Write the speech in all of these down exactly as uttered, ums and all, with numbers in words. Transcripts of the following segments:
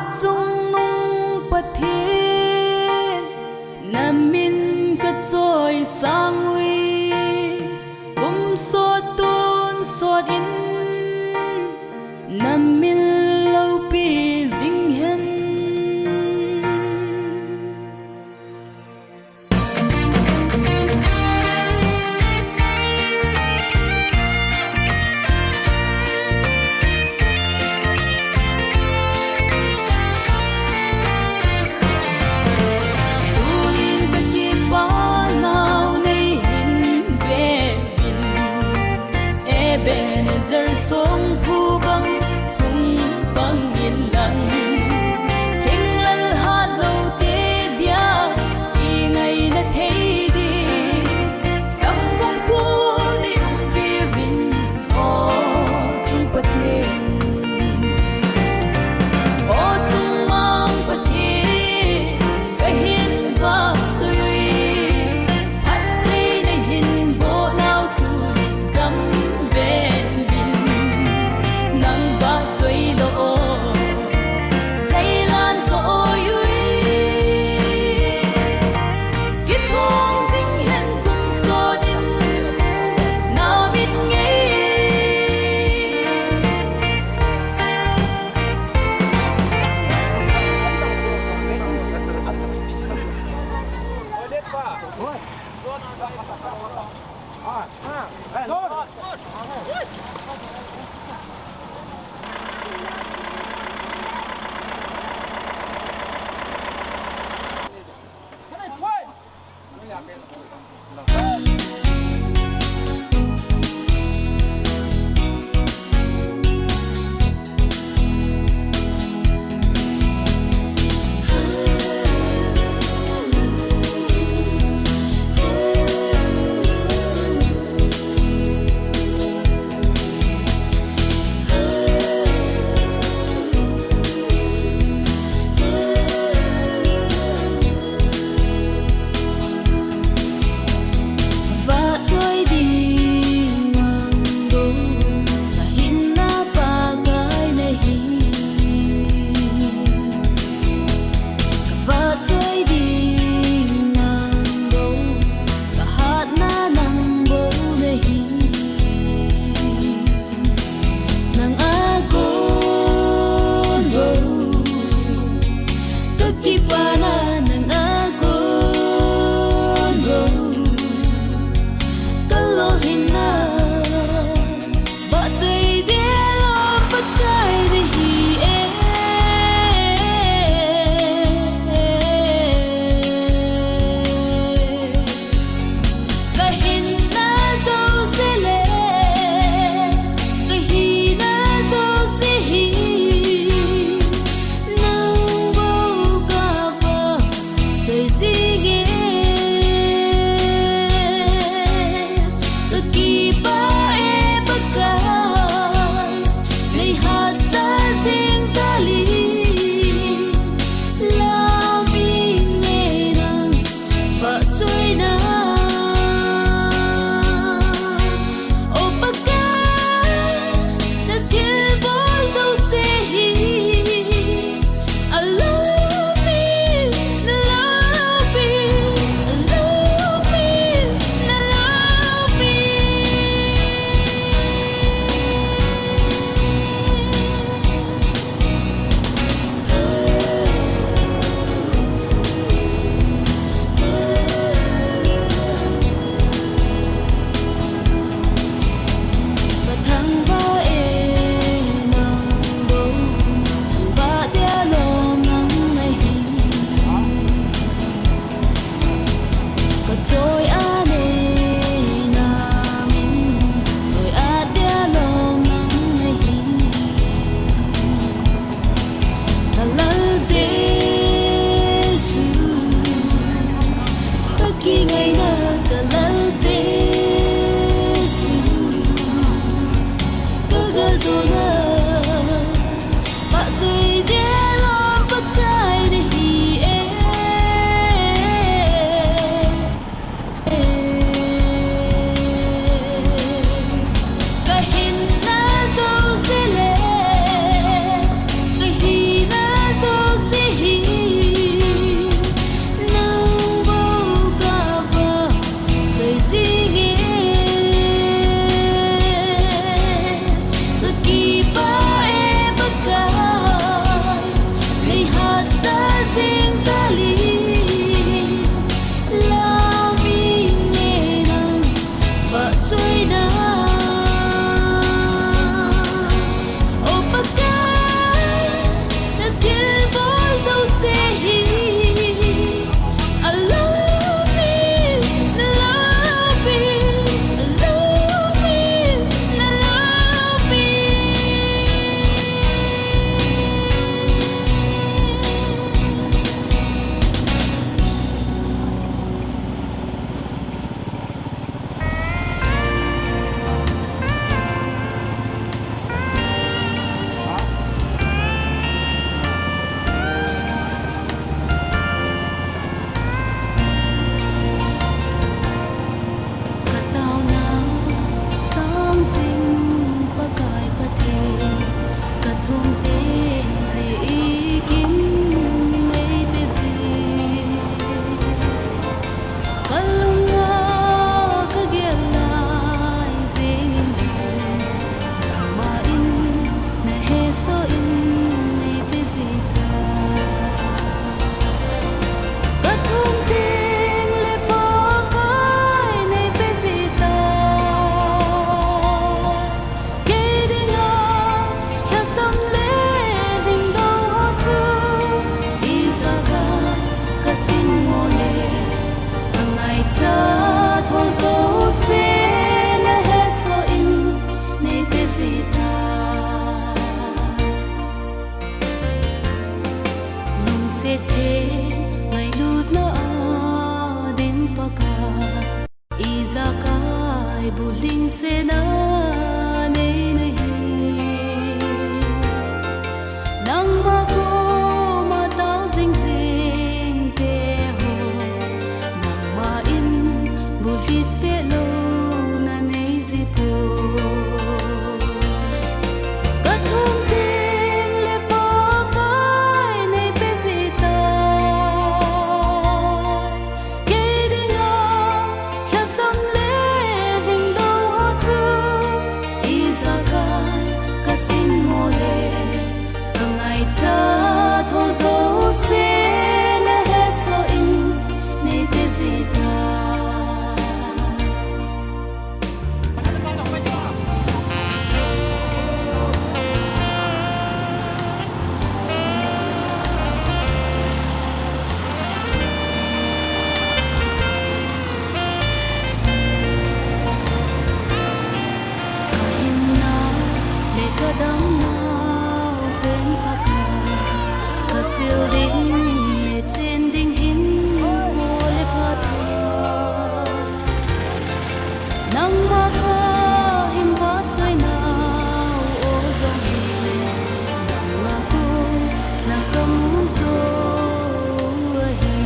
Chungnung Pathen, na min ka choi sang ui, kum sot tun sot in, na min loupi zing hen. Tunin ka kipa nau nei hin ve vin. Kataona sang jing Pakai Pathen, kathum tengle ikim neipe jin. Kalunga kagel lai jengin jong, nangma in nahesoh in neipe jita. Kathum tengle Pakai neipe jita. Kei dinga lhasam le lhinglou ho chu, ijakai kasin mo le, kangaichat ho jouse nahetsoh in neipe jita. Lungset theng ngailutna a dim Pakai, ijakai bulhingsetna nei nahi. Nangma koma tao jing jing teho, nangma in bulhit peh louna nei jipoi. Kathum tengle Pakai neipe jita. Kei dinga lhasam le lhinglou ho chu, ijakai kasin mo le, kangaichat ho jouse nahetsoh in neipe jita. Kahinnau le kadammau pen Pakai, kasil ding le chen ding hin ole phatah. Nangma kahin vahchoinau o jong hi, nangma kona kamu jou ahi.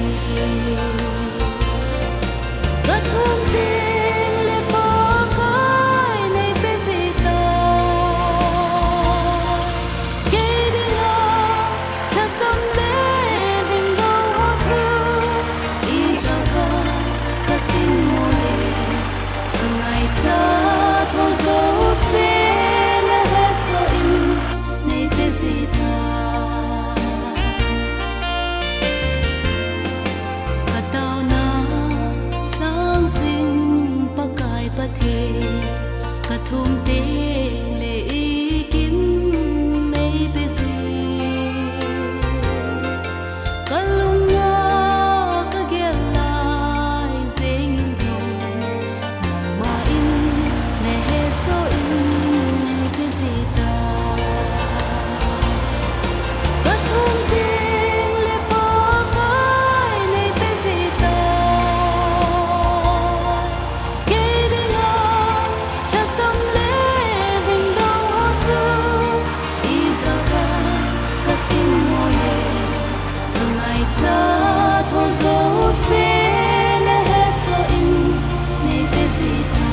Kathum tengle Pakai neipe jita. Kei dinga lhasam le lhinglou ho chu, ijakai kasin mo le, kangaichat ho jouse nahetsoh in neipe jita. Kataona sang jing Pakai Pathen, kathum tengle ikim neipe jin. Kalunga kagel lai jengin jong, nangma in nahesoh in neipe jita. Kathum tengle Pakai neipe jita. Kei dinga lhasam le lhinglou ho chu, ijakai kasin mo le, kangaichat ho jouse nahetsoh in neipe jita.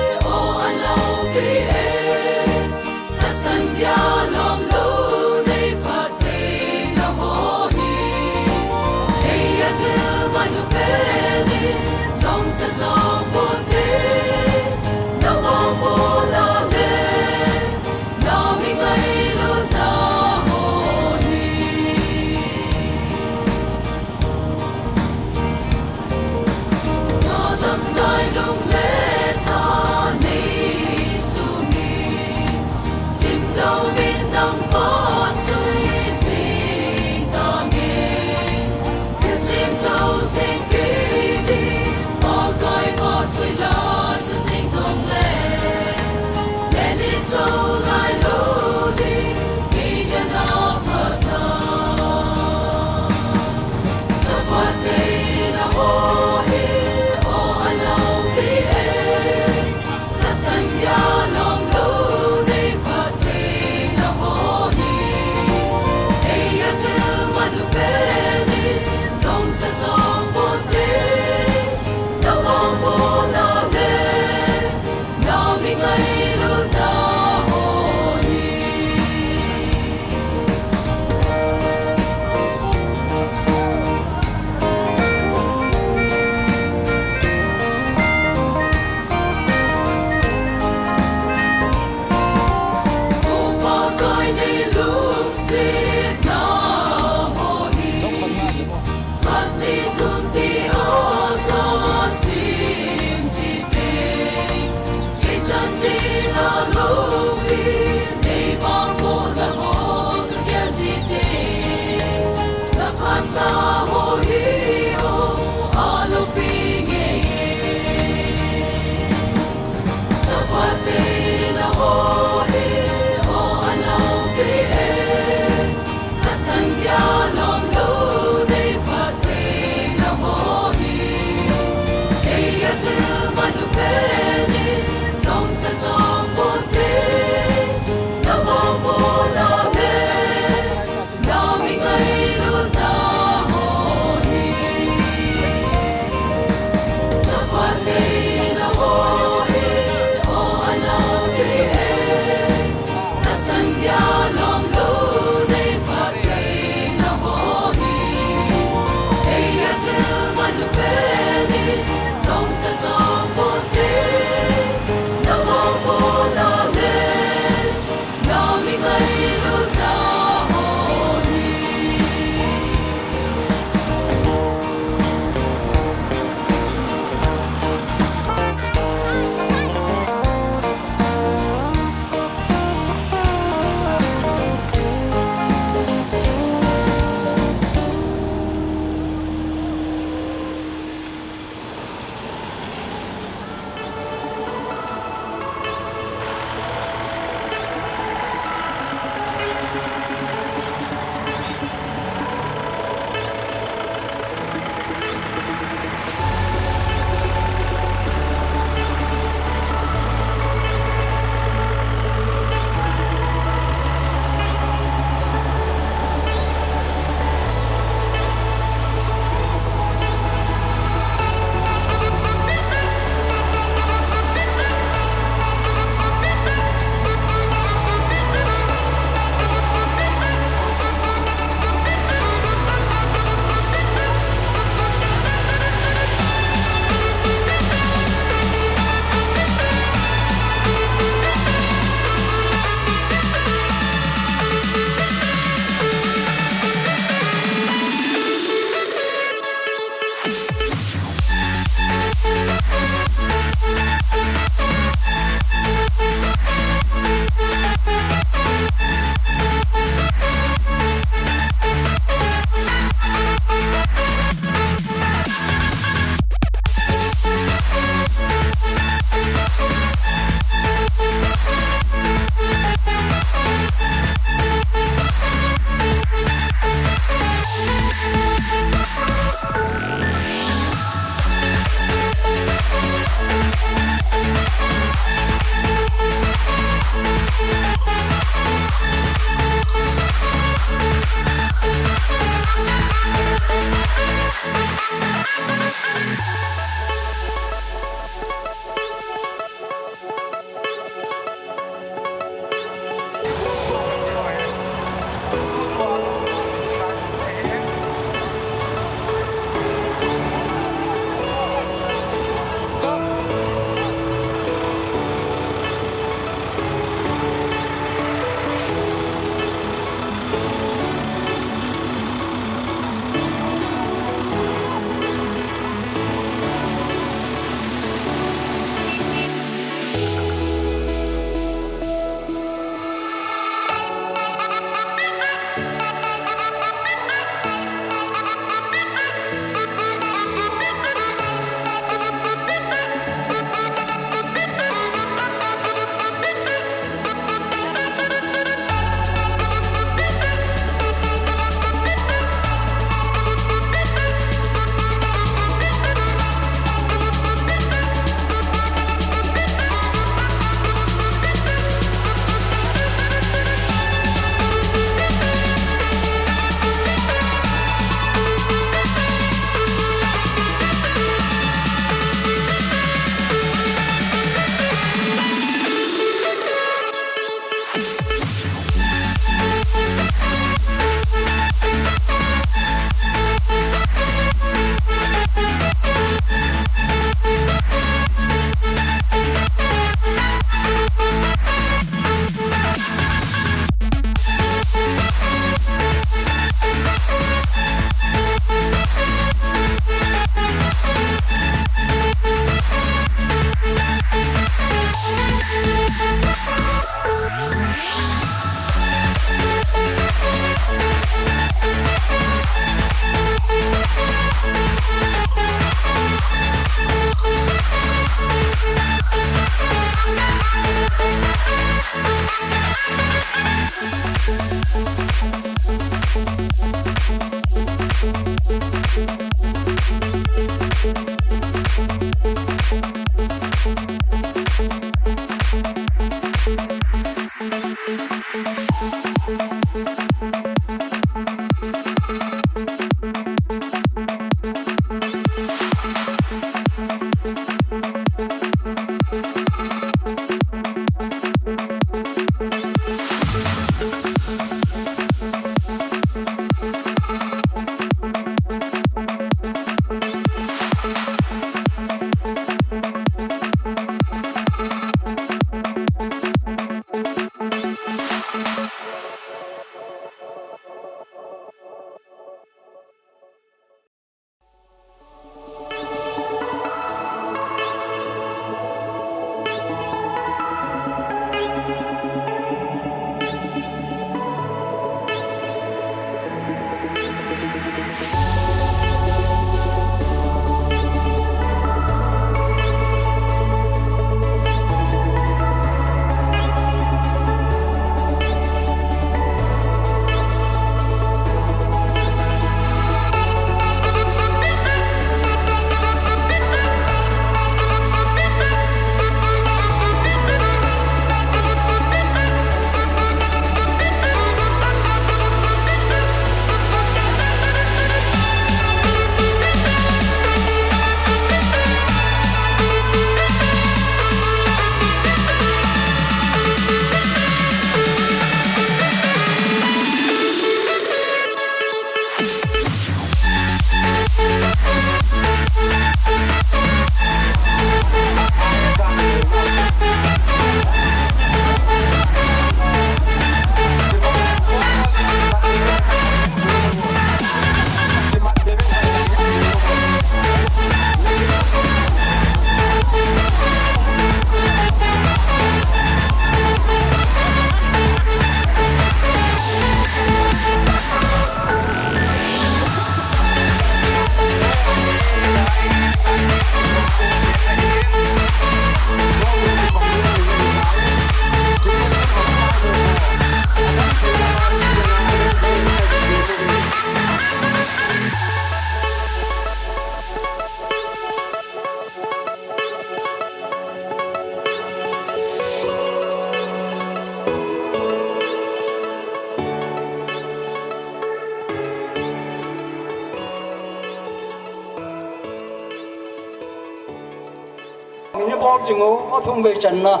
Chungu, athum vei channa.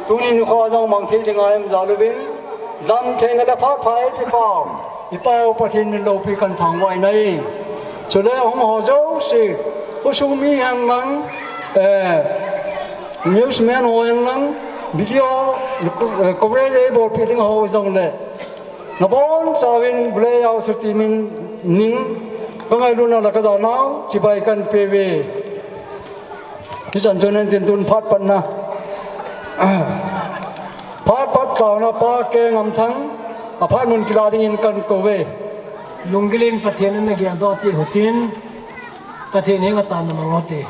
Tuni nikho jong mang thei ding a em jal uvin. Damtheina le phat pha eipe pau. I Pau Pathen min loupi kathangvah in ahi. Chule hung ho jouse. Khosung mi hen lang. Eh, newsman ho hen lang. Video, eh, coverage eibolpi ding ho jongle. Nabonchauvin Blei Authority min ning. Kangailutna le kajanau. Chibai kahin peuve. Hichan chun tin tun phat patna. Phat pat taona Pa K. Ngamthang, aphat mun kila dingin kahin kouve. Lunggil in Pathen ana geldoh cheh utin, Pathen henga taona mang ute.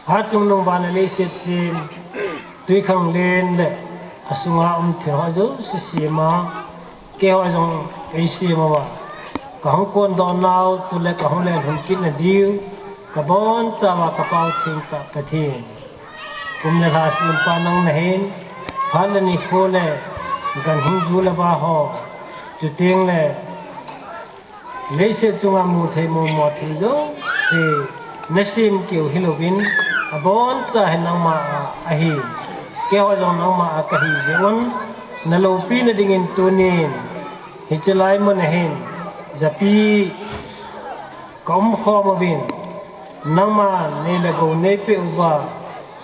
Hatchungnung van le leiset sem, twikhanglen le asunga um thil ho jouse sema, keiho jong eisem uva, kahung kondoh nau, chule kahung lelhun kit nadiu, kabonchauva kapao thengtah Pathen. Kum le lha sempa nang nahin, phat le nikho le, ganhing ju le va ho, chuteng le, leiset chunga muthei mumo thil jouse, nasem keu hilouvin, aboncha hi nangma a ahi. Keiho jong nangma a kahi jeh un, naloupina dingin tunin, hiche lai mun ahin, japi kaumkhom uvin, nangma nei le gou neipeh uva,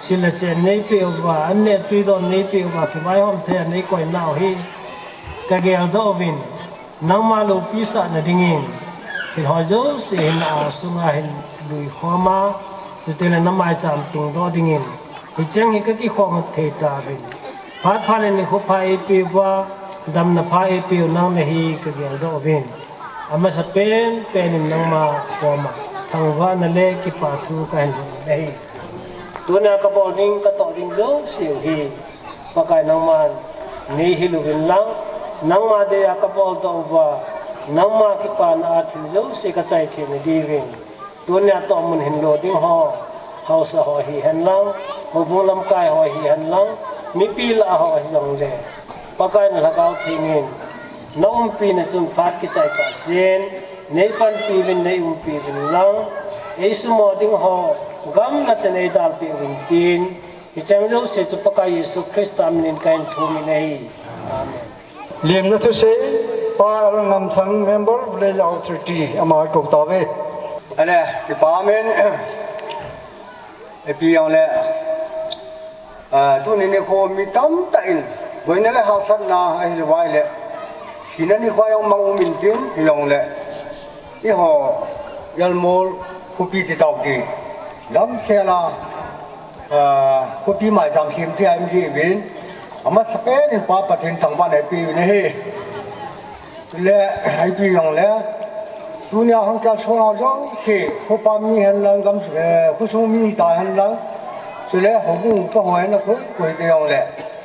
sil le chen neipeh uva, an neh twi don neipeh uva, kivaihom thei a neikoinau hi, kageldoh uvin, nangma loupi sahna dingin, thil ho jouse hin na a sunga hin luikhom a, chuteng le namaicham tungdoh dingin, hicheng hi kakikhom thei tauvin. Phat pha le nikho pha eipeuva, damna pha eipeu nang nahi kageldoh uvin. Amasapen pen in nangma koma thangvahna le kipa thu kahin lhung nahi. Tunia kabol ding, katoh ding jouse u hi, Pakai nangman neihil uvin lang, nangma dia kaboldoh uva, nangma kipana a thil jouse kachai thei nadiuvin. Tunia tohmun hin lo ding ho, haosa ho hihen lang, houbung lamkai ho hihen lang, mipi lah ho hijongle, Pakai na Lhagao Theng in, na umpina chun phat kichai tahsen, neipanpi uvin, neiumpi uvin lang, eisumo ding ho, gamlhat in eidalpeh uvin tin, hicheng jouse chu Pakai Jesu Christa minin kahin thum in ahi. Amen. Lemna thusei, Pa L. Ngamthang, Member of Village Authority, ama kou tauve. Ale, kipa amen. Ipi jongle, ah, tuni nikho mi tamtah in, boina le hahsatna ahilou vai le, thina nikho jong mang um intin, hijongle, eiho, Jalmol khopi ti tau ti, lamkhel a, ah, khopi maicham sem ti a um jiuvin, amasapen in Pa Pathen thangvahna eipe uvin ahi. Chule, ipi jongle, tunia hung kalson ho jouse, khopa mi hen lang gam, eh, khosung mi ta hen lang, chule, houbung upa ho hen lang koi, koi te jongle,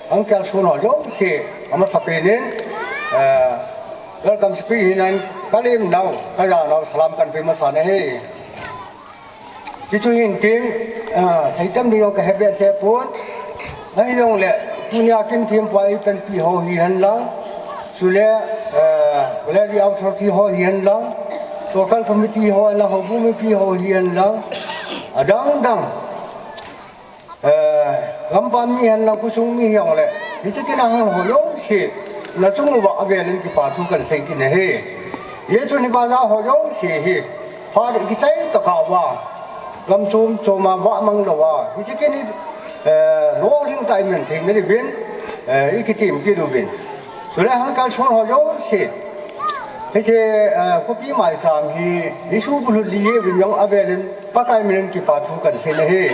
hung kalson ho jouse, amasapen in, eh, welcome speech hin kalemnau, kajanau, salam kahin pe masa nahi. Hichu hin tin, ah, seitam ding jong kahe behseh pon. Ahijongle, tunia kin thempa eipanpi ho hihen lang. Chule, ah, Village Authority ho hihen lang. Local committee ho hihen lang, houbung mipi ho hihen lang. Adang dang. Eh, gampam mi hen lang, khosung mi hijongle, hiche kin a hung ho jouse, nachung uva avel in kipa thu kahin sei kit nahi. Hichun hiche bana ho jouse hi, phat kichai tokah uva, gam chom chom a vahmang louva, hiche kin hi, eh, lolhing tah in man thei nadiuvin, eh, ikitem kit uvin. Chule hung kalson ho jouse, hiche, eh, khopi maicham hi, Jesu bulhut li jeh uvin jong avel in, Pakai minin kipa thu kahin sei nahi.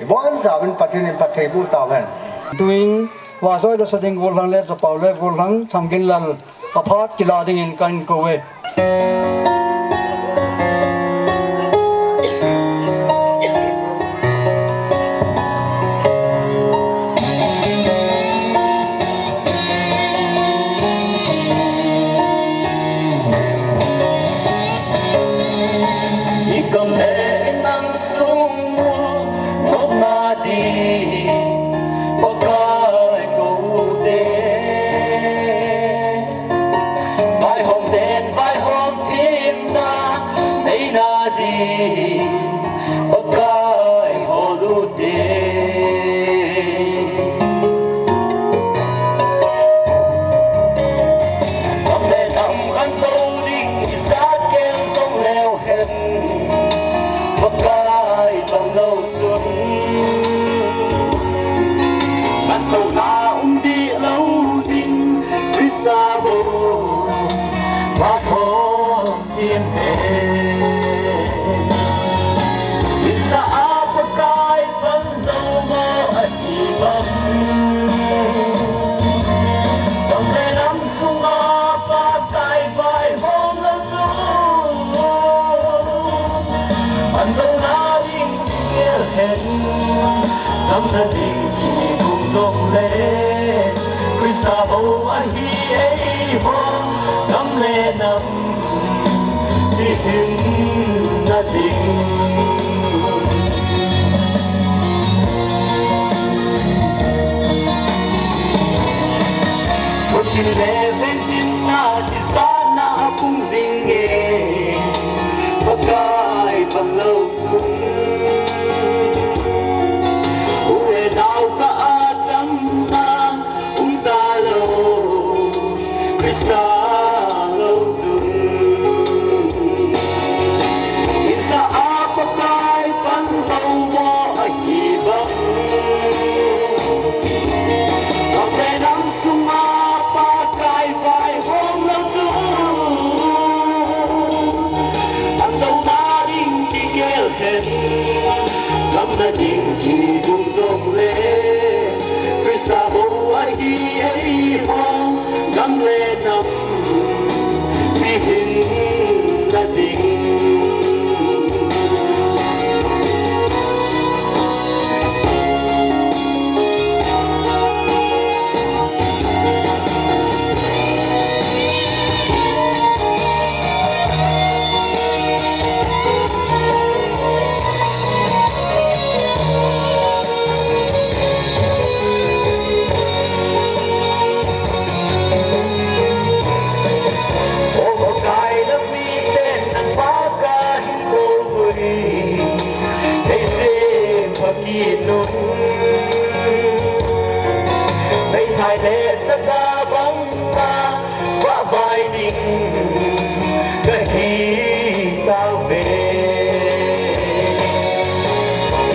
Ibonchauvin Pathen in phatthei boh tauhen. Tuin, Vahchoi Lhasatding Gollhang le Chapao le Gollhang Thangginlal aphat kila dingin kahin kouve. Sung, ngantona um dih lou ding, Christa bou, vathom tim e. Insa a Pakai pan lou mo ahi bang. Bang le lam sunga Pakai vaihom lou chu, andouna ding kigel hen, chamna ding kigum jongle, Christa bou ahi eiho, gam le nam mihinna ding. Khuti le ventin na kisana apung jing e, Pakai pan lou sung. U le nao kah a chamna um talou, Christa lou sung. Insa a Pakai pan lou mo ahi bang. Gam le nam sunga Pakai vaihom lou chu, andouna ding kigel hen, chamna ding kigum jongle, Christa bou ahi eiho, gam le nam mihinna ding. O Pakai, na miten nang pa kahin kou uvin, neisempha kit un. Neithai le chaka banga vahvai ding kahi tauve.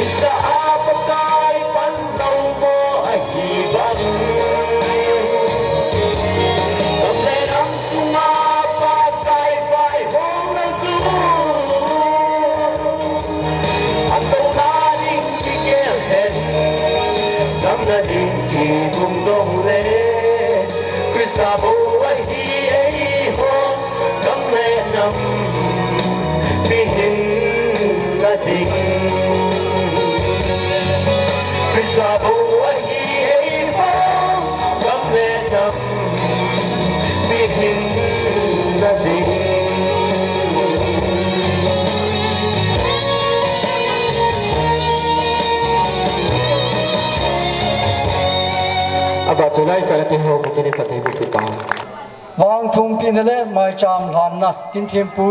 Insa a Pakai pan lou mo ahi bang. Gam le nam sunga Pakai vaihom lou chu, andouna ding kigel hen, chamna ding kigum jongle, Christa bou ahi eiho, gam le nam mihinna ding. Christa bou ahi eiho, gam le nam mihinna ding. Ava chu laisah le ti ho, Pathen in phatthei boh peh tao. Vangthumpina le maicham lhanna, Kinthempu,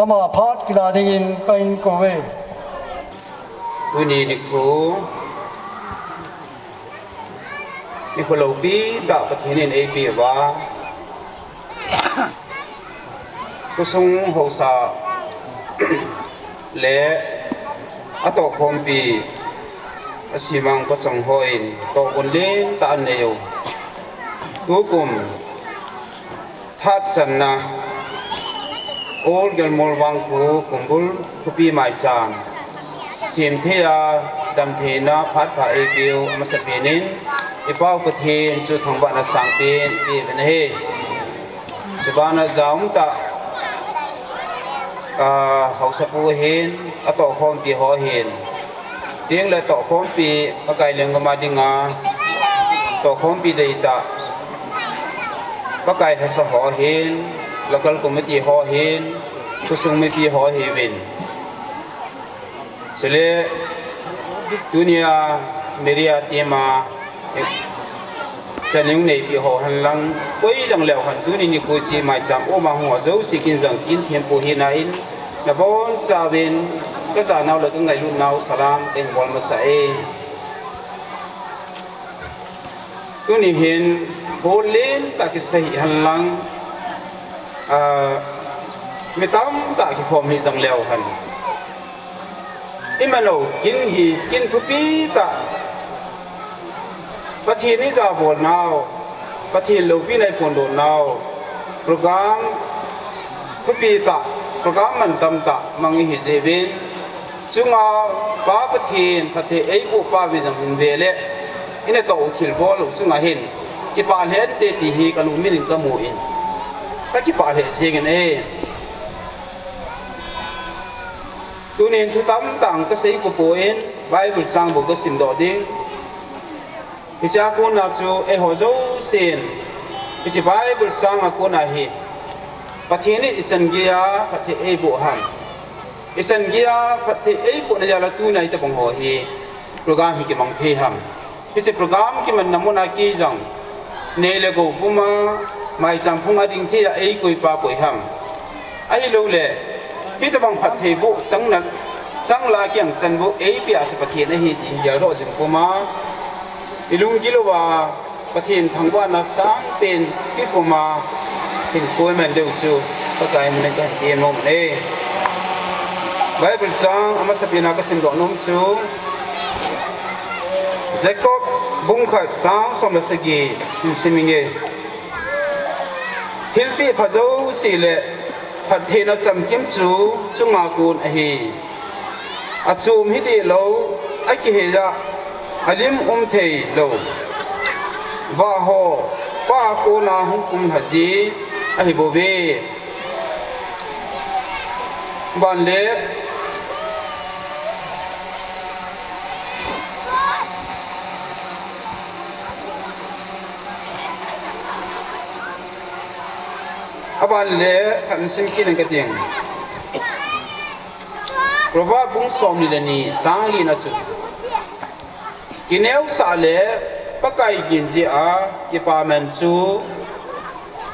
ama phat kila dingin kahin kou e. Tuni nikho, nikho loupi tah Pathen in eipeh uva, khosung haosa le atohkhompi, asimang pachong hon tohgon lentah anei u. Tukum Thahatchanna, Old Gelmol Vangkho, Kumbul Khopi Maicham semthei a, damtheina phat pha eipeu amasapen in, i Pau Pathen chu thangvahna sangpen ipe uvin ahi. Chubana jaum tah, ah, haosapu hin, atohkhompi ho hin, ding le tohkhompi, Pakai lenggam a dinga tohkhompi deitah, Pakai lhasa ho hin, local committee ho hin, khosung mipi ho hiuvin. Chule, tunia media team a, eh, chanung neipi ho henlang, koi jong leu hen, tuni nikho chi maicham um a hung ho jouse kin jong Kinthempu hina in, nabonchauvin, kajanau le kangailut nau salam kahin bol masa e. Tuni hin, hall lentah kisa hih henlang, ah, mi tamtah kikhom hih jong leu hen, Iman u, kin hi, kin thupi tah. Pathen ija bol nau, Pathen loupina iphondoh nau program thupi tah, program mantam tah mang ihi jeh uvin, chunga Pa Pathen phatthei eiboh pa uvin jong hin ve le, ina toh u thilbol u chunga hin kipah lheh inte ti hi kalungthim in kamu in, kakipah lheh jeng in e. Tunin thu tamtah kasei kha poi, Bible chang bou kasimdoh ding. Hichea kona chu eiho jousen, hiche Bible chang a kona hi Pathen in ichan geiya phatthei eiboh ham, ichan geiya phatthei eibohna jal'a tunia hitobang ho hi program hi kimang thei ham. Hiche program kimanna muna kei jong nei le gou puma maicham phunga ding theiya eikoi pa koi ham. Ahilouleh, hitobang phatthei boh changna, changla kiang chan bou eipia chu Pathen ahi ti geldoh jing puma, ilunggil uva Pathen thangvahna sangpen ipuma hin koi man diu chu Pakai min in kahin temnom e. Bible chang amasapen a kasimdoh nom chu Jacob bung khat chang som le sagi hin sim inge. Thilpeh pha jouse le phattheina chamkim chu chunga kon ahi. Achom hi deh lou, akihei a, alim um thei lou. Vah ho, Pa a kona hung kumlha ji ahi bouve. Ban le, aban le, khat sim kit in kati. Proverb bung som ni le ni chang li na chu, kineosah le Pakai gin jeh a kipaman chu,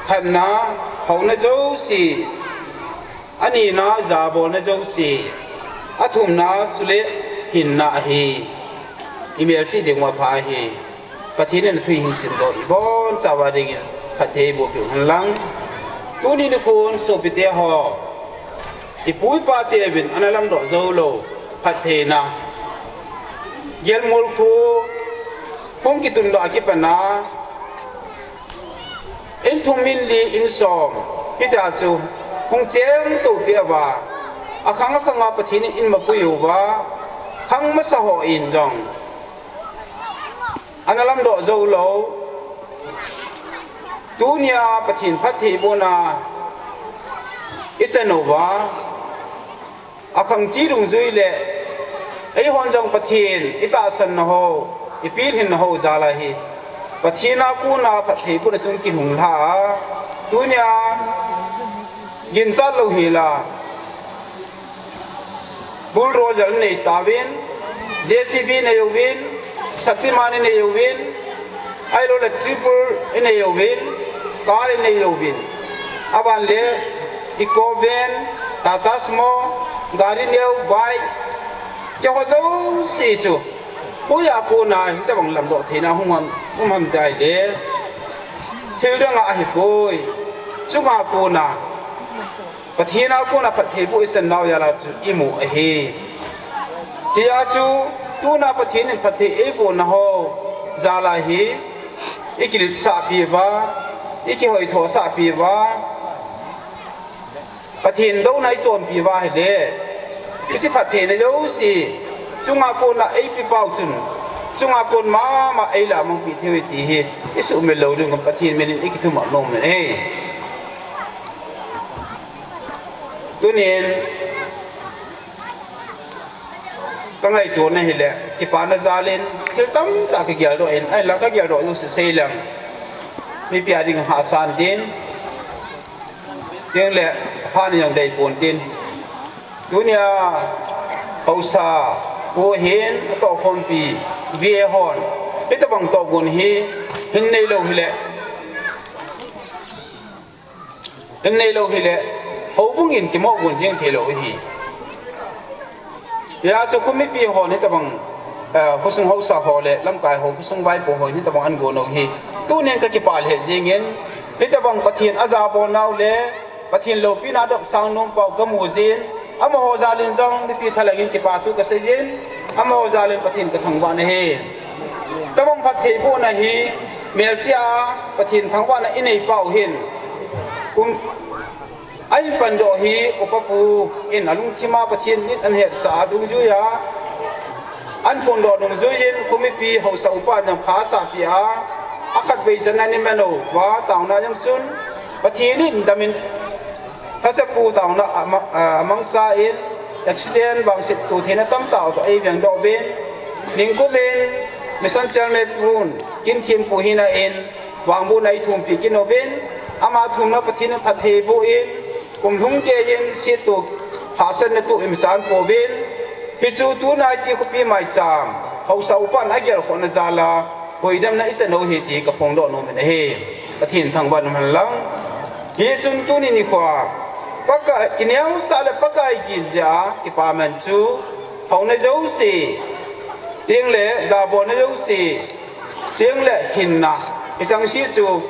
khatna, houna jouse, anina, jabolna jouse, athumna chule hinna ahi. Imelchih ding u apha ahi. Pathen in athu hi simdoh ibonchauva dingin phatthei eiboh peh u hen lang. Tuni nikhon sopite ho, ipu ipa teuvin ana lamdoh jou lou phattheina, Gelmul kho hung kitundoh a kipat a, in thum, in li, in som, hitia chu hung chengtou peh uva, akhang akhang a Pathen in eimapui uva, khang masa hon jong ana lamdoh jou lou. Tunia Pathen phattheibohna ichan uva, akhang che dungjui le eihon jong Pathen itahsanna ho, ipilhinna ho jal a hi, Pathen a kona phattheibohna chung kinunglha a, tunia ginchat louhel a, bulldozer inei tauvin, J C B inei uvin, Shaktiman inei uvin, ahilouleh triple inei uvin, car inei uvin, aban le, Eeco van, Tata Sumo, gari neo, bike, hicheho jouse chu, hoiya kona hitobang lamdoh theina hung ham, um ham ti le, thil dang ahipoi, chunga kona Pathen a kona phattheiboh ichan nau jal a chu imu ahi. Hichea chu, tuna Pathen in phatthei eibohna ho jal a hi, ikiletsahpi uva, ikihoithosahpi uva, Pathen douna ichonpi uva ahile, hiche phattheina jouse chunga kona eipeh pau chun, chunga kon mama eilah mangpeh thei uve ti hi isuhmil lou ding u Pathen min in ikithum nom e. Tunin kangaitona hile, kipana jal in thil tamtah kageldoh in, ahinla kageldoh jouse sei leng, mipi a ding hahsa intin, tin le, phat ni jong deipon tin. Tunia haosa pu hin atohkhompi V A hon hitobang tohgon hi hin neilou hile, hin neilou hile, houbung in kimohgon jeng theilou ahi. Hijeh chun kho mipi hon hitobang, eh, khosung haosa ho le lamkai ho, khosung vaipo hon hitobang ahin gon u hi, tunin kakipah lheh jengin, hitobang Pathen ajabolnau le Pathen loupina adopsang nom pau kamu jin, Amaho jal in jong mipi thalheng in kipa thu kasei jin, amaho jal in Pathen kathangvah na ahi. Tobang phattheibohna hi melchih a Pathen thangvahna inei pau hin, kum ahin pandoh hi upa pu in alungthim a Pathen in ahin hetsah a dungjui a ahin phondoh dungjui in, kum mipi haosa upa in jong pha asah peh a, akhatvei channa ni mano va taona jong chun Pathen in damin, Hasapu taona ama-, a, amangcha in, accident vangset to theina tamtah toh eiveng doh uvin, ningkum in, mission chairman pun, Kinthempu hina in, vangbohna eithumpi kit uvin, ama thumna Pathen in phatthei boh in, kum lhung kei in, sieto, hahsatna toh imasan pouvin, hichu tuna hiche khopi maicham, haosa upan agelkhohna jal a, hoidamna ichan u ahi ti kaphongdoh nom in ahi. Pathen thangvah in umhen lang. Hichun tuni nikho a, Pakai, kineosah le Pakai gin jeh a kipaman chu, houna jouse, tengle jabolna jouse, tengle hinna, hicheng se chu,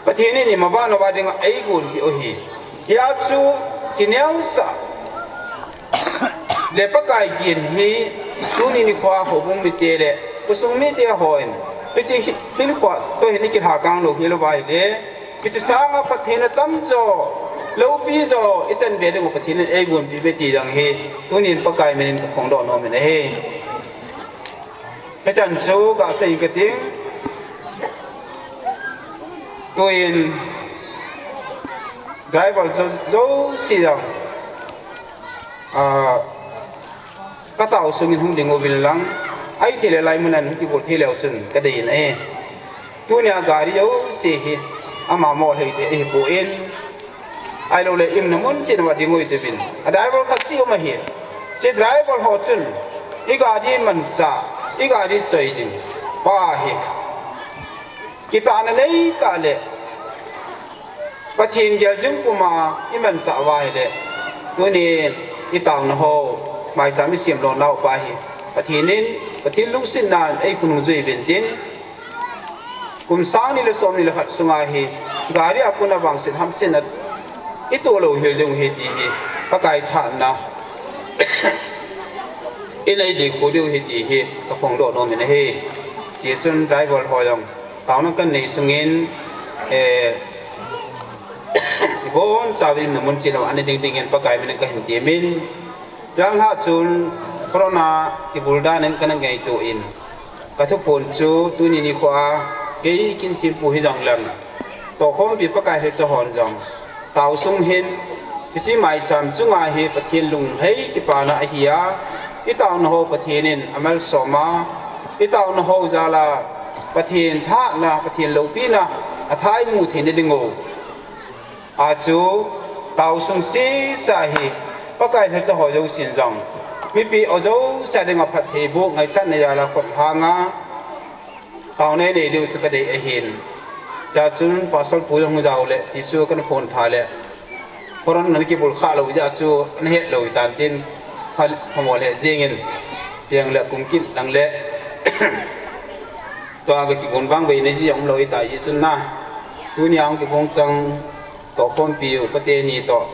Pathen in imaban uva dinga eigonpeh u ahi. Hia chu, kineosah le Pakai gin hi, tuni nikho a houbung mite le khosung mite hon, hiche hi, hinkho toh hin ikilhakang lou hilouva ahile, hiche sanga phattheina tamjo, loupi jo ichan be dingu Pathen in eigonpeh uve ti jong hi, tunin Pakai min in kaphongdoh nom in ahi. Hichan chu kasei inge kating. Tuin driver jo, jouse jong, a, katao sungin hung ding uvin lang, ahithei le laimun a hung kibol thei leu chun kadei in ahi. Tunia gari jouse hi ama mo lhei thei ahipon, ahilouleh iumna mun cheh uva ding u hitiuvin, a driver khat cheh um ahi. Hiche driver ho chun igari manchah, igari choi jing pa hi, kitahna neitah le Pathen geljing puma imanchah uva ahile, tunin itaona ho, maicham isem lona upa hi, Pathen in, Pathen lungsetnan eikhonung jui uvin tin, kum sang ni le som ni le khat sunga hi, gari a kona vangset hamsetna itoh louhel diu ahi ti hi, Pakai thahatna in eidei kho diu ahi ti hi kaphongdoh nom in ahi. Hichun driver ho jong taona kanei sungin, eh, ibonchauvin iumna mun cheh uva ana ding dingin Pakai min in kahin temin, janlhah chun corona kibul dan in kana ngaito in, kathuphon chu tuni nikho a kei Kinthempu hijong leng, tohkhompi Pakai lhacha hon jong, taosung hin, hiche maicham chunga hi Pathen lunglhai kipana ahi a, itaona ho Pathen in amalsom a, itaona ho jal a Pathen thahatna, Pathen loupina, atha imu theina dingu a chu, taosung sesa hi Pakai lhacha ho jousen jong, mipi ho jouse dinga phattheiboh ngaisahna jal a khut hanga taona inei diu chu kadei ahin. Chua chun Pastor pu jong hung jaole, ti chu kana phone tha le, corona ana kibul khah lou jeh a chu ana het lou hitan tin, pha, phamol he jengin, piang le kum kit lang le, tua ga kigon vangvei na ji jong umlou hita hichun na, tunia hung kigong chang, tohkhompi u pate ni toh,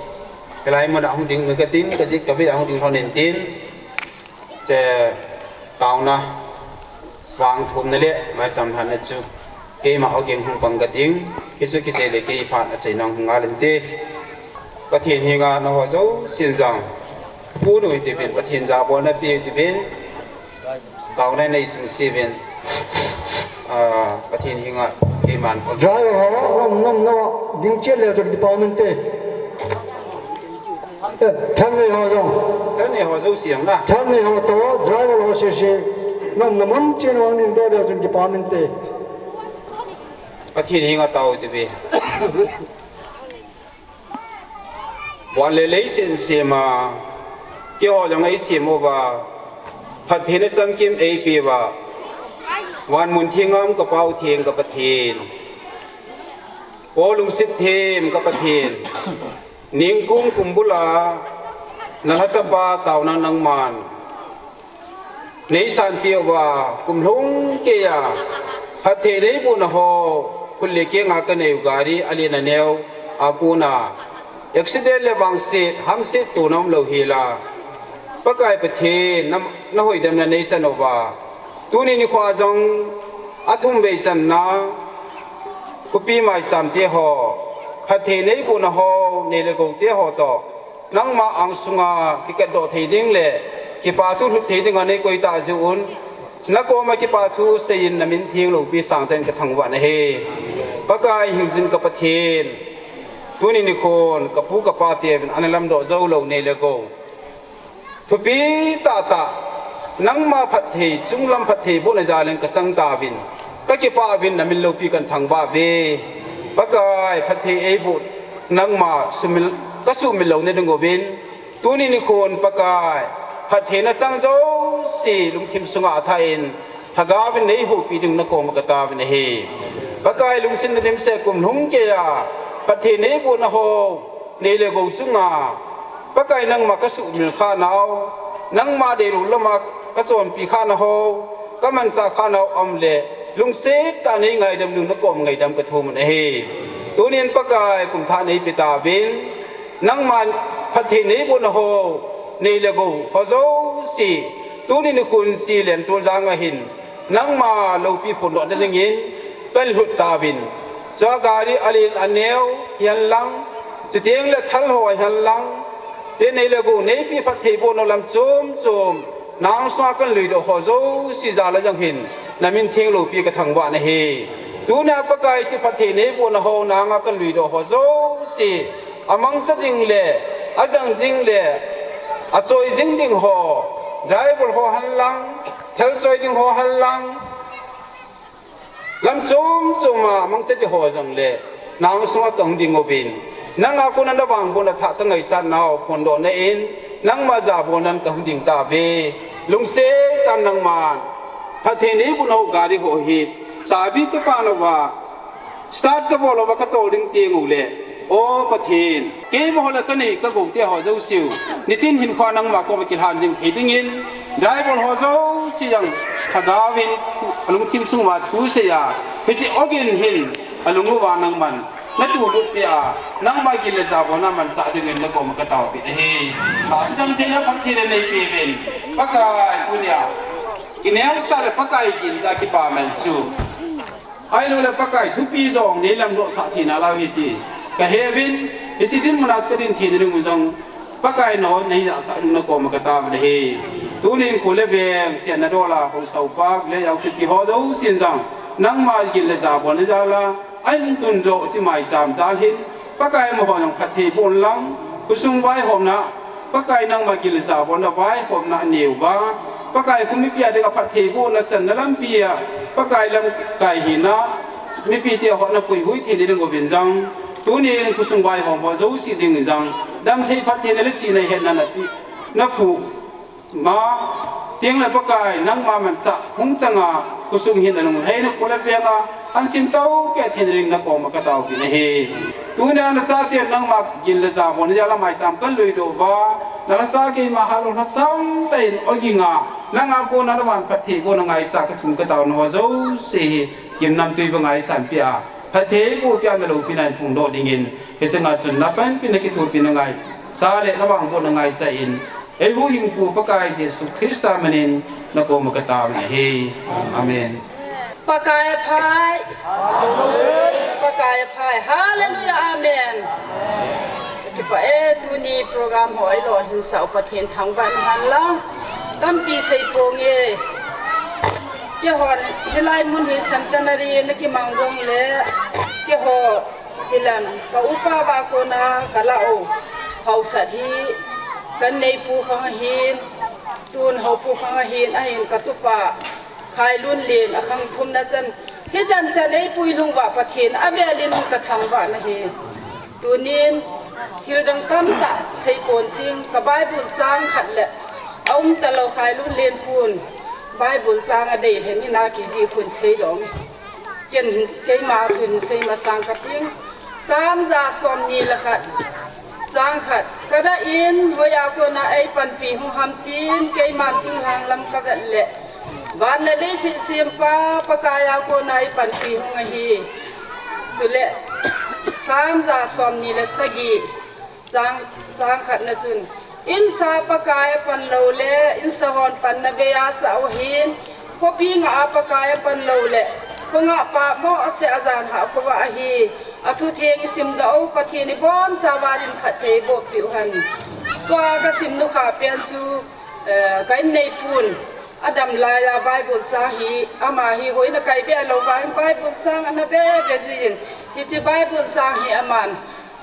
hilai mun a hung ding nu katin, kajik kavei a hung ding lhon in tin, che, taona vangthumna le maicham lhatna chu keima ogin hung pang kating, hichu kichai le kei phat achaina hung ngal inte. Pathen henga nangho jousen jong, phunu hitiuvin, Pathen jabolna pe hitiuvin, taona nei sungse uvin, a, Pathen henga keiman. Driver ho, nom, nom, nom, ding chet leu chun department te. Eh, thalnei ho jong. Thalnei ho jouse jong na. Thalnei ho toh, driver ho sese. Nom, nom, mun chet nom ding doh leu chun department te. Pathen henga tao hitiuve. Van le leiset sema, keiho jong eisem uva, phattheina chamkim eipeuva, van mun theng a um ka Pau theng ka Pathen, kho lungset them ka Pathen, ningkum kumbul a nalhachapa taona nangman neisanpeh uva, kum lhung keiya phatthei neibohna ho, khut le kenga kanei u gari alen aneo a kona Accident le vangset, hamset tuna umlou hela, Pakai Pathen, na, na hoidamna neichan uva, tuni nikho jong athum vei channa, khopi maicham te ho, phatthei neibohna ho, nei le gou te ho toh, nangma angsunga kikatdoh thei ding le kipathu lhut thei dinga neikoi tah jeh un, nakoma kipathu seiyin namin theng loupi sangtah in kathangvah nahi. Pakai hingjing ka Pathen, tuni nikhon kapu kapa teuvin ana lamdoh joulou nei le gou, thupi tahtah, nangma phatthei, chunglam phatthei bohna jalin kachang tauvin, kakipah uvin, namin loupi kathangvah uve. Pakai, phatthei eiboh nangma sumil, kasuhmil louna ding uvin, tuni nikhon Pakai, phatthei nachang jouse lungthim sunga athah in, Lhagaovin neihoupi ding nakoma kataovin ahi. Pakai, lungset le dimset kum lhung keiya phatthei neibohna ho, nei le gou chunga, Pakai, nangma kasuhmil khanau, nangma deilou lama kachonpi khanau ho, kamanchah khanau aum le, lungset tah in neingaidam ding nakoma ngaidam kathumun ahi. Tunin Pakai, kumthah neipe tauvin, nangman phatthei neibohna ho, nei le gou ho jouse, tuni nikhon Chilen Toljang a hin, nangma loupi phondohna dingin kalhut tauvin, chua gari alen aneo hihen lang, chuteng le thal ho hihen lang, te nei le gou neipi phatthei bohna lam chom chom, nang sunga kaluidoh ho jouse jal a jong hin, namin theng loupi kathangvah nahi. Tunia Pakai, hiche phatthei neibohna ho nanga kaluidoh ho jouse, amangcha ding le, ajang ding le, achoi jing ding ho, driver ho hen lang, thelchoi ding ho hen lang, lam chom choma amangcha ding ho jong le, nang sunga kahung ding uvin, nanga kona navangbohna thah kangaichat nau phondohna in, nangma jabolnan kahung ding tauve. Lungset tah in nangman phatthei neibohna ho gari ho hi chabi kapan uva, start kabol uva katol ding teng ule, O Pathen, keima ho le kanei kagou te ho jouse u, nitin hinkhoa nangma koma kilhan jing thei dingin, driver ho jouse jong Lhagaovin alungthim sunguva thuseiya, hiche ogin hin alunguva nangman natulutpeh a, nangma gin le jabolna manchah dingin nakoma kataopi ahi. Tahsa damtheina phattheina neipeuvin, Pakai, tunia kineosah le Pakai ginjah kipaman chu ahiloule Pakai, thupi jong neilamdohsah theina lou ahi ti kaheuvin, hiche dinmuna chu kadin theina dingu jong Pakai, nangho neijahsah ding nakoma kataovin ahi. Tunin kho le veng, chenna dola haosa upa, village a um kiti ho jousen jong, nangma gin le jabolna jal a ahin tundoh hiche maicham jal hin, Pakai, amaho jong phatthei boh inlang, khosung vaihomna, Pakai, nangma gin le jabolna vaihomna aneiuva, Pakai, kho mipi a dinga phatthei bohna channa lampia, Pakai, lamkai hina, mipite ho napuihui theina dinguvin jong, tunin khosung vaihom ho jouse dingin jong, damthei phattheina le chihna hetna napeh, naphuh ma, tengle Pakai, nangma manchah hung changa, khosung hin alungheina kho le venga ahin simtou peh theina ding nakoma kataopi nahi. Tunia nachaten nangma gin le jabolna jal a maicham kaluidoh uva, nalhacha keima hatlou lhasam tah in oginga, nanga kona navan phatthei bohna ngaichat kathum kataona ho jouse hi, gimnamtui banga eisanpeh a, phatthei eibohpeh a, naloupina in phongdoh dingin, hichea chun napanpina kithopina ngaicha le navangbohna ngaicha in, eihuhhingpu Pakai Jesu Christa manin nakoma kataovin ahi. Amen. Pakai aphai. Pakai aphai. Hallelujah. Amen. Kipah e, tuni program ho eilolhinsah u Pathen thangvah in hen lang. Tampi seiponge. Keihon hilai mun hi centenary nakimang jongle, keiho tilam ka upa uva kona kalah u haosat hi kaneipu khang ahin, tun houpu khang ahin, ahin katupa Khailunlen akhang thumna chan, hichan chan eipui lhung uva Pathen avelin kathangvah nahi. Tunin thildang tamtah seipon ting, ka Bible chang khat le aumtalou Khailunlen pun Bible chang adei lheh in akijih khun seilou. Ken hin, keima chu hinsei masang kating, Sam ja somni le khat, chang khat, kadah in hoiya kona eipanpi hung ham tin, keiman thinglhang lam kavet le, van le leiset sempa Pakaiya kona eipanpi hung ahi. Chule Sam ja somni le sagi, Chang, chang khatna chun, insa Pakai a pan lou le, insa hon panna bei a sa u hin, khopi nga a Pakai a pan lou le, kho nga pa mo a se a jan ha kho va ahi, a thu theng i sim da u, Pathen i bon sa va lim khat thei bo pi u han. Tua ka sim nu kha pian chu, eh, ka in nei pun, a dam lai a Bible chang hi, ama hi hoi na kai be lou va, Bible chang ana be be jin, hi chi Bible chang hi aman,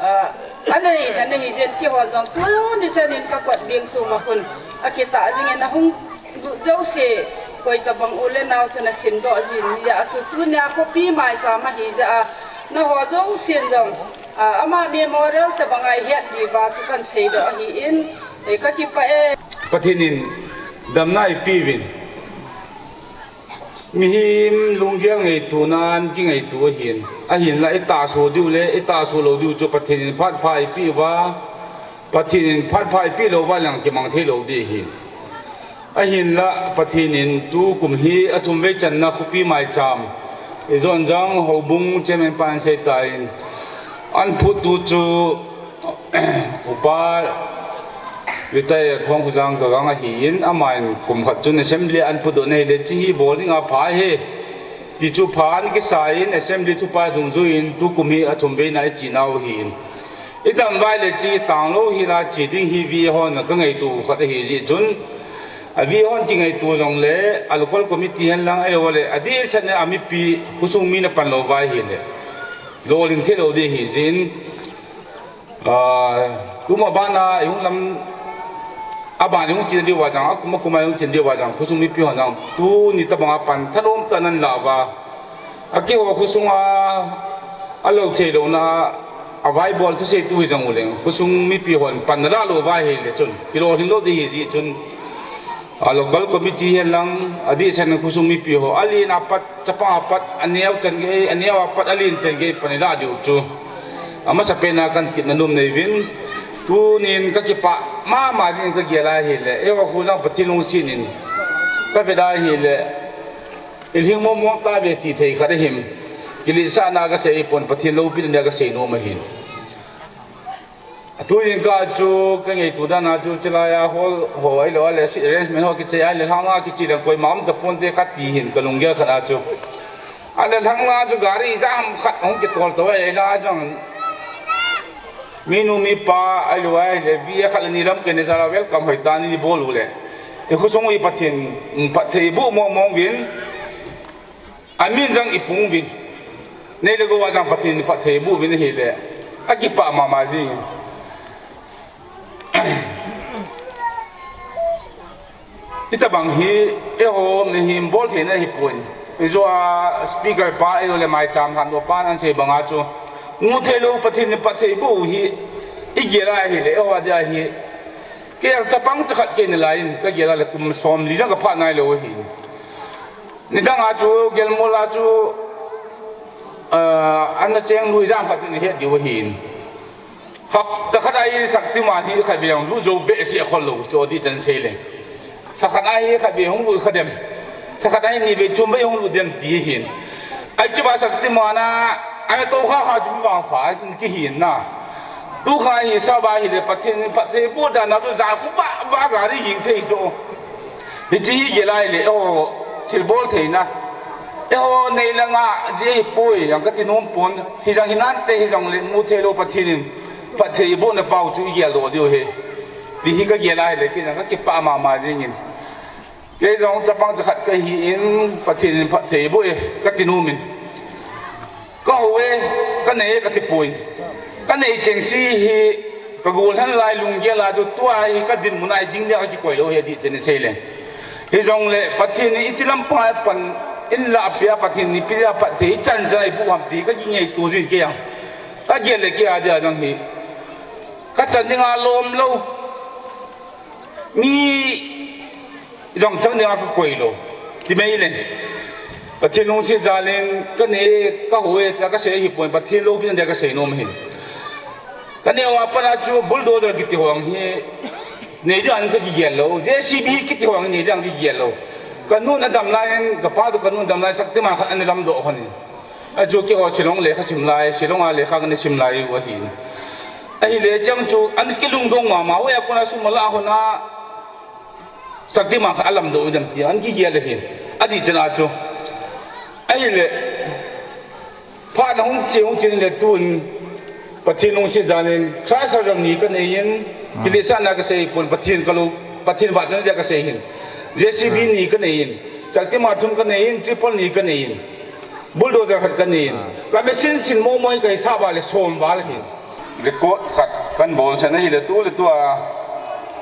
Ah, ana nei, ana hi jin kihon jong tuni chan in ka kot bing chu ma hun. A kita jing in a hung du jo se koi ta bang u le nau chan a sim do jin ya chu tunia khopi mai sa ma hi ja a. Na ho jo sin jong, ah, ama memorial ta bang ai het di ba chu kan sei do hi in, eh, ka kipa e. Pathen in damna i pi vin. Mihem lunggel ngaito nan kingaitu ahin. Ahinla i tahsa diu le, i tahsa lou diu chu Pathen in phat pha i pi uva, Pathen in phat pha i pi lou uva lang kimang thei lou di ahin. Ahinla Pathen in tukum hi a thum vei channa khopi maicham i jon jang houbung chairman pa in sei ta in an phut tu chu Upa retire Thongkhojang Gagang ahin, aman kum khat chun assembly an pudoh na hile, chi hi bol ding a pha hi. Ti chu pha an kisa in assembly thupha dungjuiyin tukum hi a thum veina i chi nau ahin. I dam vai le chi tang lou hi la chi ding hi vi hon ka ngaitu khat ahi jeh chun. A vi hon kingaitu jong le, a local committee hen lang ahi le, a di san a mipi khosung mi na pan lou vai hi le. Lo ling thei lou di hi jin. Ah, tuma bana i hung lam, a ban i hung chin diu va jang, a kuma kuma i hung chin diu va jang, khosung mipi hon jang, tuni tabang a pan thanom ta nan la va. A keiho khosung a, a lo thei lou na, a vai bol thusei tu hi jang u leng, khosung mipi hon pan na la lou va hi le chun, i lo hling lou di hi jeh chun. A local committee hen lang, a di san khosung mipi ho, a lin a pat, chapang a pat, a neo chan gei, a neo a pat, a lin chan gei, pan i la diu chu. A masa pen a kan kit na num nei vin, tunin ka kipa mama jin ka gel a hi le, eiho khu jang Pathen lungset in, ka vet a hi le, i lhing mong mong ta ve ti thei khat ahim. Kiletsahna ka sei pon Pathen loupina ka sei nom ahin. Atu in ka chu ka ngaitu dan a chu chilai a hall ho ahi lou a le si arrangement ho kichai a le lhang a kichi lang koima um ta pon te ka ti hin ka lunggel khat a chu. A le lhang a chu gari jam khat hung kitol to ahi la jong. Minu mipa ahi lou a le vi a khat le ni lam kei ni jala welcome hoi ta ni bol u le. I khosung i Pathen, Pathen bu mong mong vin. A min jang i pung vin. Nei le gou a jang Pathen in phatthei bu vin ahi le. A kipa mama jing. Hitabang hi, eiho mihem bol theina hi poi. Ijo a speaker pa, eiho le maicham han do pan an sei banga chu. Mu thei lou Pathen in phatthei bu hi. I gel a hi le, eiho a dia hi. Kei ang chapang chakhat kei ni lai in, ka gel a le kum som li jang ka phat nai lou hi. Nidang a chu, gelmol a chu, ah, ana cheng lui jam khat chu ni het diu ahin. Hapta khat a hi Shaktiman hi khat vei hung lut jou behseh khol lou, chu di chan sei le. Lha khat a hi khat vei hung lut kha dem. Lha khat a hi ni vei thum vei hung lut dem ti ahin. Ai chu ba Shaktiman a, ai to kha kha chu mi vang pha, ki hin na. Tu kha hi sa ba hi le Pathen, Pathen bu dan a chu ja khu ba, ba gari hing thei chu. Hiche hi gel a hi le, eiho, thilbol theina. Eiho, nei le ngah, ji hi poi, jang ka ti nom pon. Hijang hi nante, hijong le, mu thei lou Pathen in, phatthei bu na pau chu i gel doh diu ahi. Ti hi ka gel a hi le, kei jang ka kipa mama jing in. Kei jong chapang chakhat ka hi in, Pathen in phatthei bu e, ka ti nom in. Ka hou e, ka nei e ka ti poi. Ka nei cheng si hi, ka gol han lai lunggel a chu tua hi ka dinmun a i ding dia ka kikoi lou hi a di chen i sei le. Hijong le, Pathen in iti lam pa pan, in la a pia Pathen in pia phatthei chan chan a i bu ham ti ka kingei tu jin kei a. Ka gel le kei a dia jang hi. Ka chan ding a lom lou. Mi jong chang dinga ka koi lou. Ti mai le. Pathen lungset jal in ka nei, ka hou e, tia ka sei hi pon Pathen loupina dia ka sei nom hin. Ka neo a pat a chu bulldozer kiti ho hi nei dia ka kigel lou. J C B kiti ho nei dia ka kigel lou. Ka nu na dam lai in, ka pa tu ka nu dam lai Shaktiman khat ana lam doh hon in. A chu keiho Shillong lekha sim lai, Shillong a lekha kana sim lai u ahin. Ahile chang chu an kilungdong mama, hoiya kona sum ala hona, Shaktiman khat alamdoh u dem ti, an kigel ahin. Adih chan a chu. Ahile, phat na hung che, hung che le tun, Pathen lungset jal in, Christ a jong ni kanei in, kilesahna kasei pon, Pathen kalou, Pathen vahchoi dia kasei hin. J C B ni kanei in, Shaktiman thum kanei in, triple ni kanei in. Bulldozer khat kanei in. Ka machine sin momo hi kahisap a le som val ahin. Record khat kan bol chan ahile tu le tua,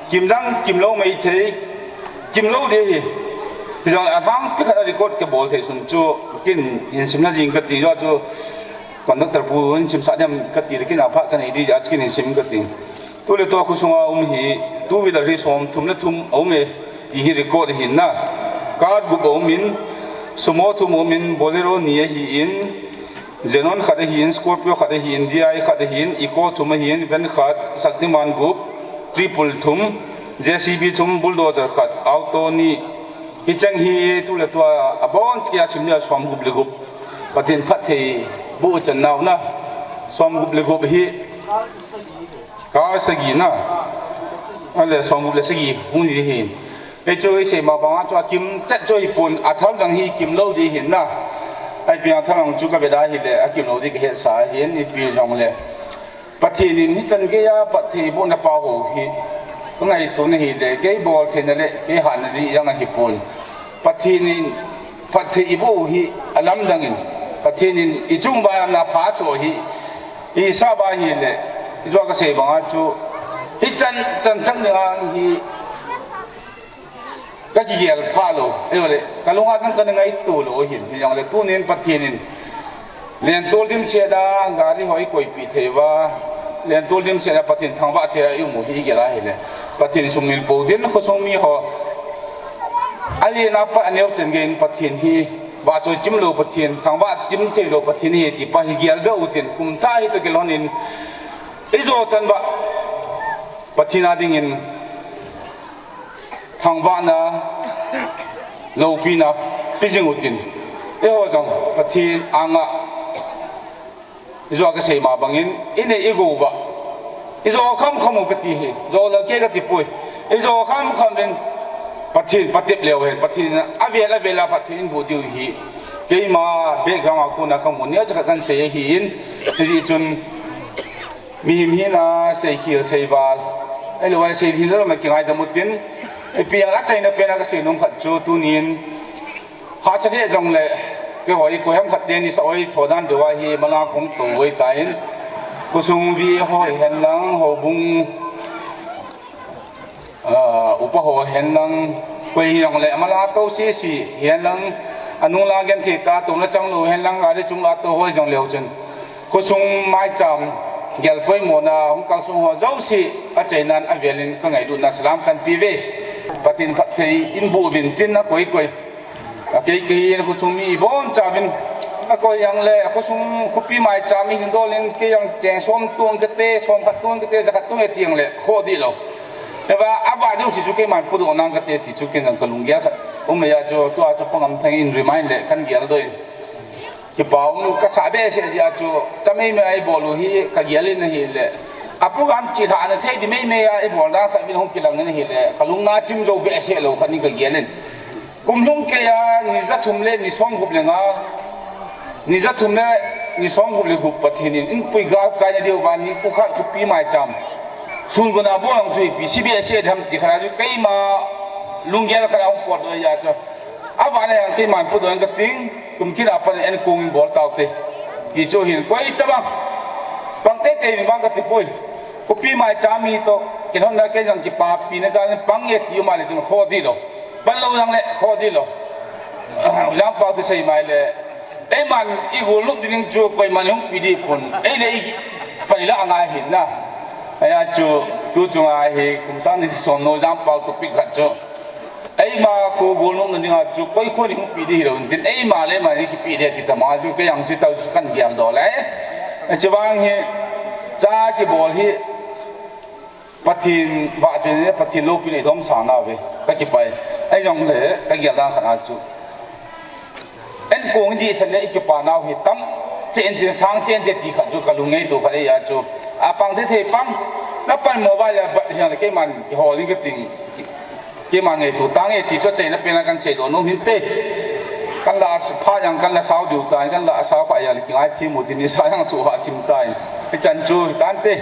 kim jang, kim lou maithei, kim lou ding ahi. Hijong le avangpi khat a record kabol thei sun chu, kin hin simna jing kati, jo chu conductor pu hin simsah diam kati le kin aphat kanei ding jeh a chu kin hin sim kati. Tu le tua khosunga um hi, two wheeler hi som thum le thum a um e, ti hi record ahin na. Car gup a um in, Sumo thum a um in, Bolero ni ahi in, Xenon khat ahi in, Scorpio khat ahi in, D I khat ahi in, Eeco thum ahi in, van khat, Shaktiman gup, triple thum, J C B thum, bulldozer khat, auto ni. Hicheng hi tu le tua abon kia sim nia som gup le gup. Pathen phattheiboh chan nau na. Som gup le gup hi. Car sagi na. Ale som gup le sagi hung hi hi. Ei chu ei sei ma banga chu akim chat chu hi pon, athal jang hi kim lou ding ahin na. Ei pi athal jang chu ka ve da hile akim lou ding kahe sa hin, ipi jong le. Pathen in hichan geiya phattheibohna pau ho hi. Ka ngaito na hile, kei bol theina le, kei hatna jeh jang ahi pon. Pathen in phattheiboh hi alamdang in. Pathen in ichung bana pha to hi. Isah ba hile, ijo kasei banga chu. Hichan, chan chang ni ang hi. Ka kigel pha lou, ahilou le, ka lunga dang ka na ngaito lou hin, hijongle tunin Pathen in lentol dimset a, gari ho eikoipi thei uva, lentol dimset a Pathen thangvah thei a i um u hi i gel a hile, Pathen sumil pou din, khosung mi ho, alen a pat aneo chan gei in Pathen hi, vahchoi chim lou Pathen, thangvah chim thei lou Pathen hi ti pa hi gel doh utin, kum thah hi toh gel hon in, i jo chan uva, Pathen a dingin, thangvahna, loupina, pe jing utin. Eiho jong, Pathen anga, ijo kasei ma bangin, inei igou uva. Ijo kham kham u kati hi, jo la kei kati poi. Ijo kham kham in, Pathen patep leu hen, Pathen avel avel a Pathen in boh diu hi. Keima background a kona kamu neo cha khat kan sei ahin, hijeh chun, Mihem hina seikhel seival. Ahilou le seilhin lou ma kingaidam utin. Ipi jong le achaina pen a kasei nom khat chu tunin. Hahsa le jongle. Keiho hi koiham khat teni sa oi thodan deuva hi malang kong to oi tan. Khosung vi ho hihen lang houbung. Ah, upa ho hihen lang, koi hijongle, amala to sese hihen lang, anung la genthei tah a touna chang lou hihen lang, gari chung la to ho hijongle uchun. Khosung maicham, gel poimona, hung kalsong ho jouse, achainan avelin ka ngailutna salam kan pe uve. Pathen phatthei in boh uvin tin akoi koi. Akei kei in khosung mi ibon chauvin. Akoi jongle, khosung khopi maicham mi hin dol in, kei jong cheng som tong kate, som khat tong kate, ja khat tong e ti jongle, khoh dih lou. Eva, ava jouse chu keiman podoh nang kate ti chu kei jong kalunggel khat. Um e a chu, tua chu Pangam Thang in remind le, kan gel doh in. Kipa um kasah behseh jeh a chu, cha meimei a ibol u hi, kagel in ahile. A program chilhah na thei di meimei a ibol dan khat vin hung kilang in ahile, kalungna chim jou behseh lou khat in kagel in. Kum lhung kei a, ni jathum le ni somgup le nga, ni jathum le ni somgup le gup Pathen in, inpui galkai na diu vang ni, kukhat khopi maicham. Sun guna bol ang chu ipi, C B S A dam ti khat a chu, keima lunggel khat a hung potdoh a chu. Avang a jong keiman podoh ang kating, kum kit a pat in kong in bol taute. Ti chu hin, koi tabang. Pang teitei in vang kati poi. Khopi maicham mi toh, kin hon na kei jong kipapina jal in pang e ti um a le chun khoh dih lou. Pan lou jongle, khoh dih lou. Ujang pau tu sei mai le. Eiman, igol lut ding chu, koiman hung pe dih pon. Ei le i, pan ila angai hin na. Aya chu, tu chunga hi, kum sang ni som no jang pau topic khat chu. Eima kho gol nom na dinga chu, koi kho ni hung pe dih hilou. Tin eima le ma ni kipe dih ti tama chu, kei jong chu tau chu kan gel doh le. Chuvang hi, cha kibol hi, Pathen vahchoi le Pathen loupina idom sang nauve, kakipah e. Ahijongle, kagel dan khat a chu. Enkong idih san le ikipa nau hi tam, chen tin sang chen te ti khat chu kalung ngaito khat ahi a chu. Apang thei thei pang. Napan mobile a bat hiang le keiman kihol in kating. Keiman ngaitu tange ti chu achaina pen a kahin seidoh nom hinte. Kanla pha jang kanla sao diu tan, kanla sao pha jang le kingaithem u tin, nisa jang chu hahthim tan. Hichan chu hitante.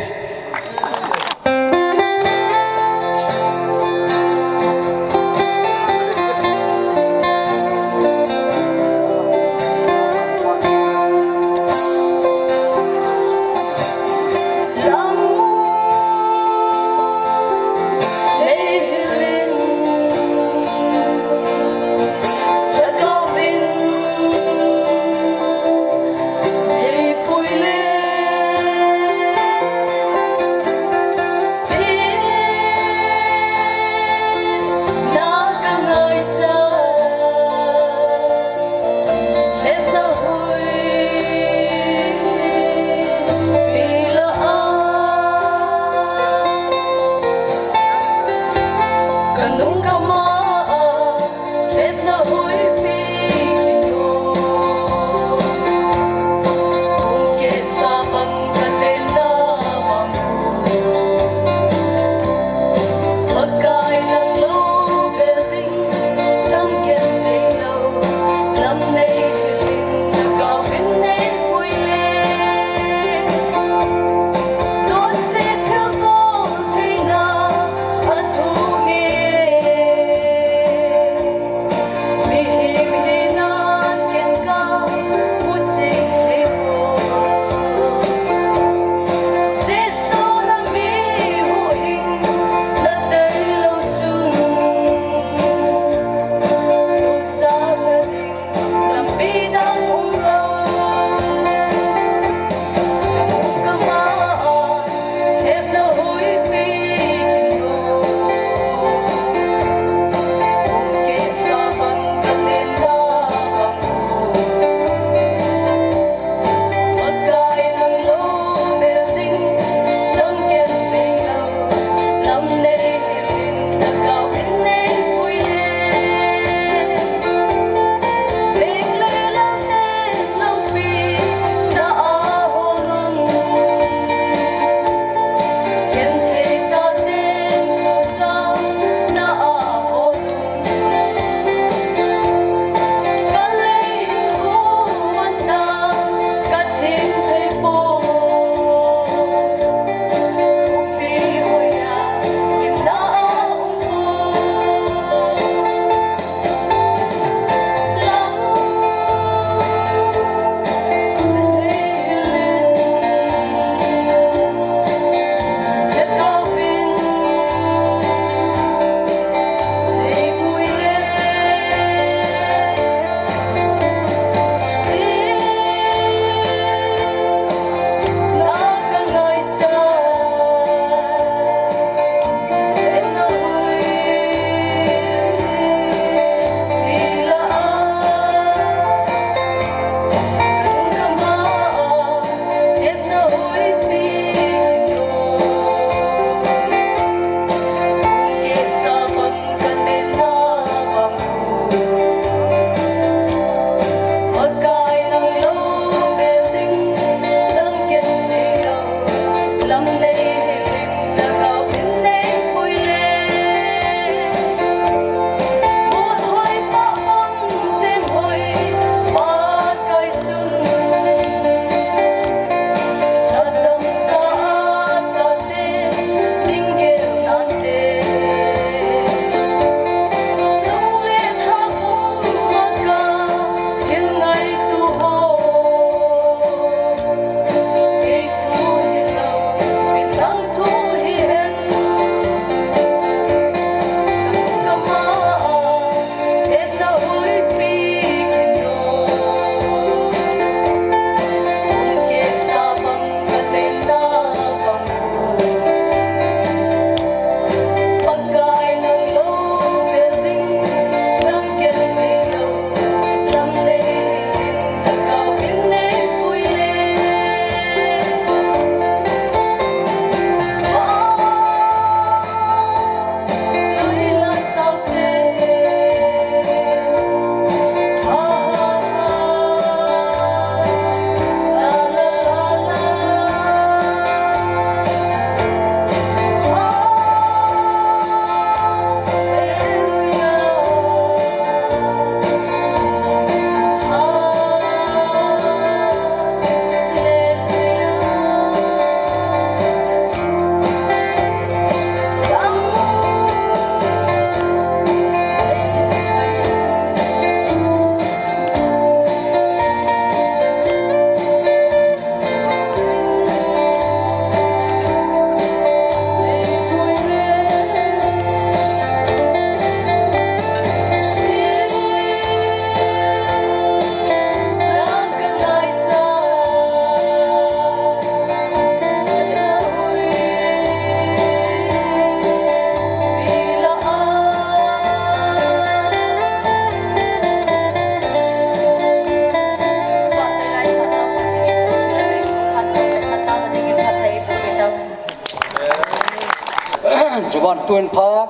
Van tun phat,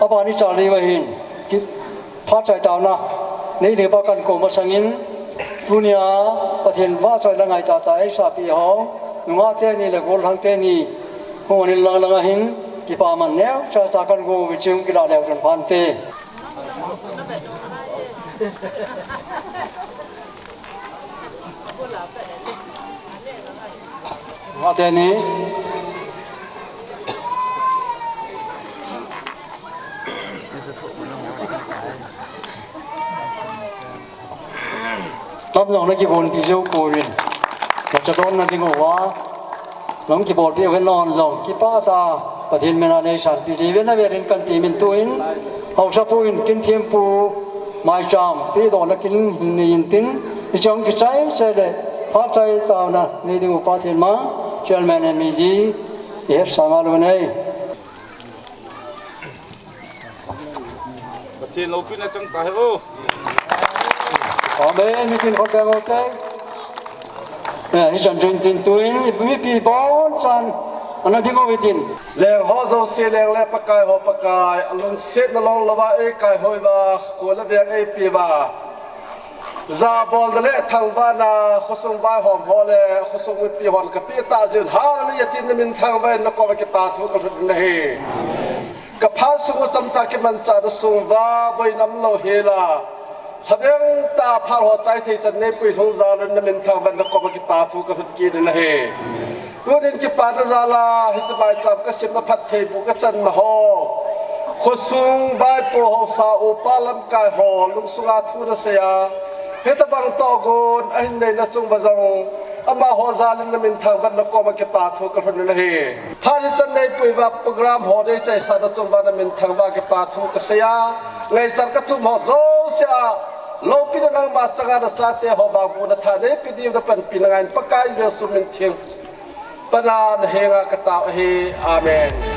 aban ichal diu ahin, ki, phat chai taona nei ding pa kakou masangin, tunia Pathen vahchoi le ngaitah tah eisahpi ho, nungah teni le gollhang teni, hung in lang lang ahin, kipaman neocha cha kakou uvin, kilah leu chun phante. Nungah teni. Tam jong na kibolpi jou pouvin. Ka cha don na ding uva. Nang kibolpi uhen non jong kipah tah a Pathen mina nei sanpi diuvin avel in kati min tuin. Haosapu in kin thempu maicham pedohna kin hin nei intin. Hiche jong kichai chai le phat chai taona nei ding u Pathen ma, Chairman M E D, ihet sanga lou nei. Pathen loupina chang tahen o. Amen. Mitin khoteng o te. Eh, hichan chun tin tuin, mipi bonchan ana ding uvintin. Leng ho jouse leng le Pakai ho Pakai, alungsetna long louva eikaihoi uva, kol le veng eipe uva. Jabolna le thangvahna, khosung vaihom ho le khosung mipi hon kapeh tah jeh un, Hallelujah tin namin thangvah in nakoma kipathu kalhut in ahi. Kaphat sung u chomcha kimanchahna sung uva boina umlou hela, lhaveng tah a phat ho chai thei chan neipui lhung jal un namin thangvah in nakoma kipathu kalhut kit in ahi. Tunin kipana jal a hiche maicham kasemna phattheibuh kachanna ho, khosung vaipo, haosa, upa, lamkai ho lungsunga thu nasei a, hitobang tohgon ahin neina chung uva jong, amaho jal in namin thangvah in nakoma kipathu kalhut in ahi. Phat hichan neipui uva program ho neichaisahna chung uva namin thangvah kipathu kasei a, ngaichat kathum ho jouse a loupina nangma changa nachate ho vangbohna tha neipe diu napanpina ngaiyin Pakai Jesu min theng pana nahenga katao ahi. Amen.